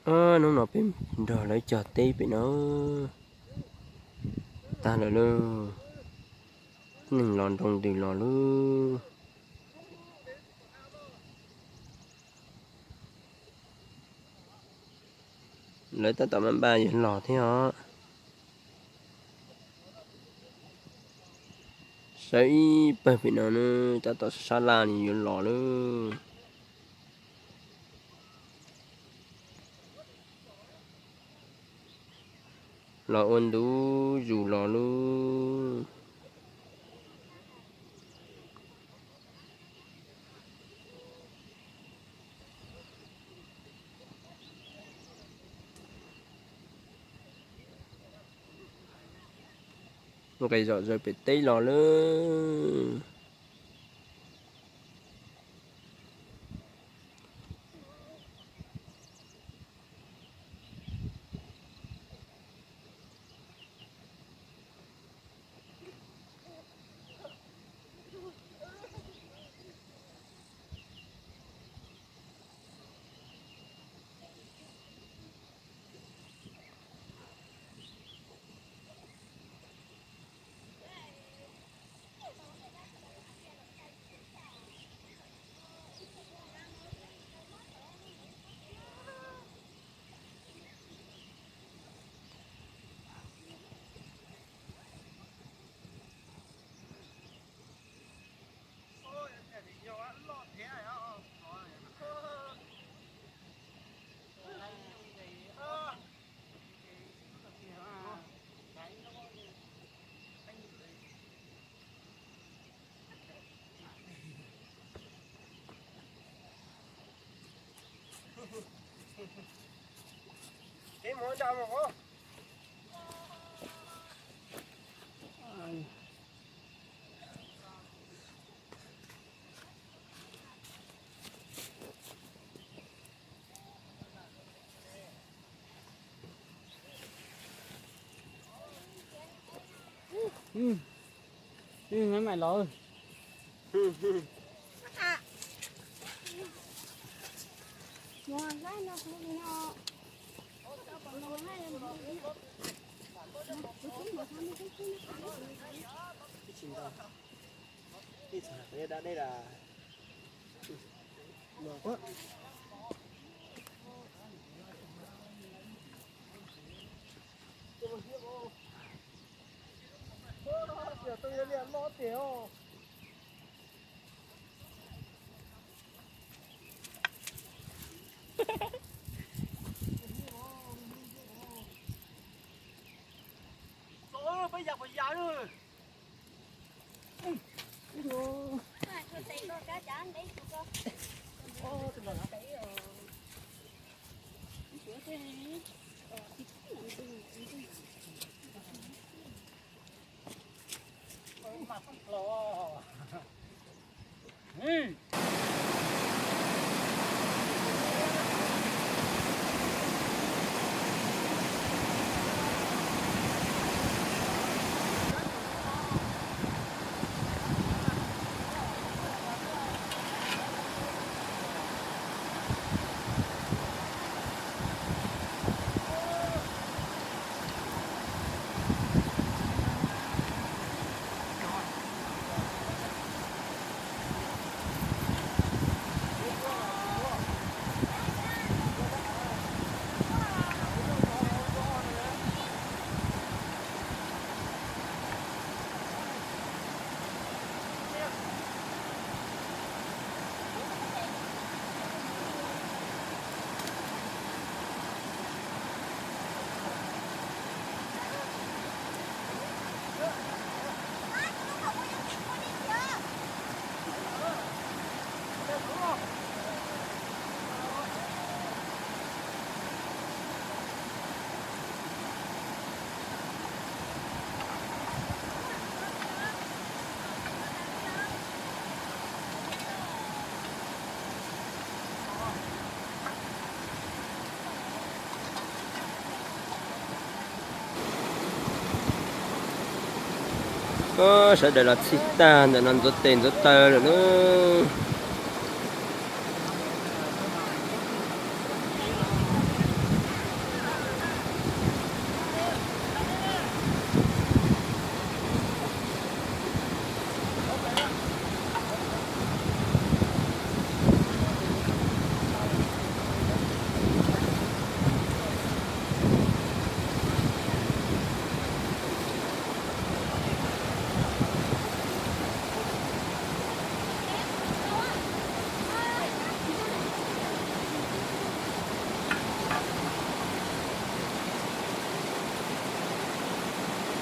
Hnub no peb nrog lawv cog teb pem no tag lawm lauj. Neeg los nroo ntws los lauj. Lawv tab tom maj npaj yuav los thiab os. Sawv ib pawg pem no na, tab tom sab laj li yuav los lauj. Los ua ntu zus los lauj. Nqes zom zaws pem teb los lauj. Sawv daws los txhij tag ntawm no ntxuav tes ntxuav taw lawm lauj.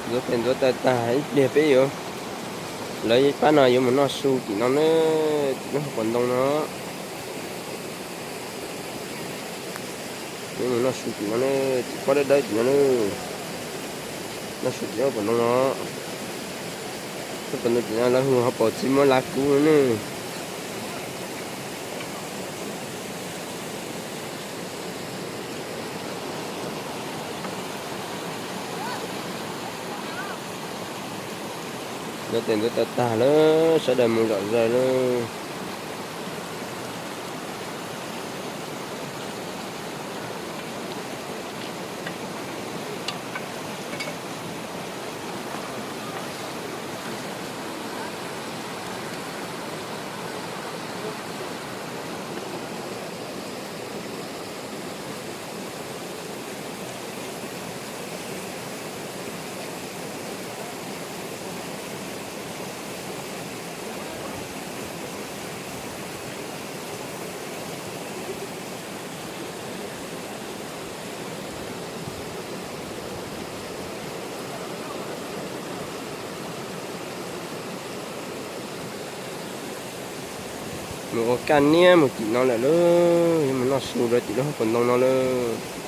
Ntxuav tes ntxuav taw tag ib pliag peb yuav, lawv pab no yuav mus noj su tim no na, tim lub hauv paus ntoo no. Yuav mus noj su tim no na, tim pob dawb dawb tim no na. Noj su tim lub hauv paus ntoo no. Lub hauv paus ntoo tim no lawv hu hauv paus txiv muab lav kub no na. Ntxuav tes ntxuav taw tag lawm, sawv daws mus zom zaws lawm. Mus ua kaj niab mus tim no lawm lauj, yuav mus noj su rau tim lub hauv paus ntoo no lauj.